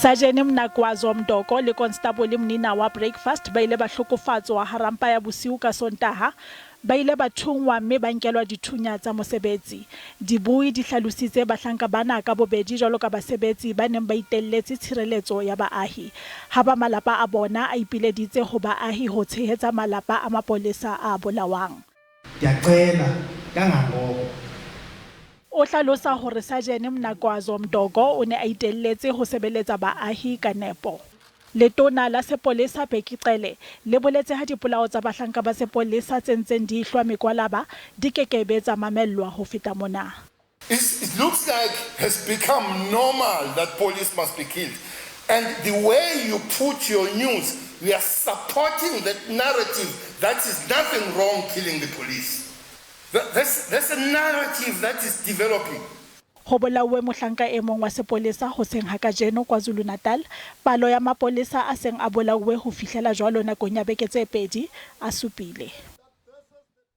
Sajene Mnakwazo Mdoko le Konstabole Mninawa Breakfast ba ile ba hlokofatswa hara mpa ya bosiu ka Sontaha. Ba ile ba thunngwa mme ba nkelwa dithunya tsa mosebetsi. Dibui di hlalositse bahlanka bana ka bobedi jwalo ka basebetsi ba neng ba itelletse tshireletso ya baahi. Ha ba malapa a bona a ipileditse ho baahi ho tshehetsa malapa a mapolesa a bolawang. Ndiyacela kangangoko. O hlalosa hore Sajene Mnakwazo Mdoko o ne a itelletse ho sebeletsa baahi ka nepo. Letona la Sepolesa Bheki Cele le boletse ha dipolao tsa bahlanka ba sepolesa tse ntseng di hlwa mekwalaba di ke ke be tsa mamellwa ho feta mona. It looks like has become normal that police must be killed. And the way you put your news, we are supporting that narrative that is nothing wrong killing the police. That's a narrative that is developing. Ho bolauwe mohlanka e mong wa sepolesa hoseng ha kajeno KwaZulu-Natal. Palo ya mapolesa a seng a bolauwe ho fihlela jwalo nakong ya beke tse pedi a supile.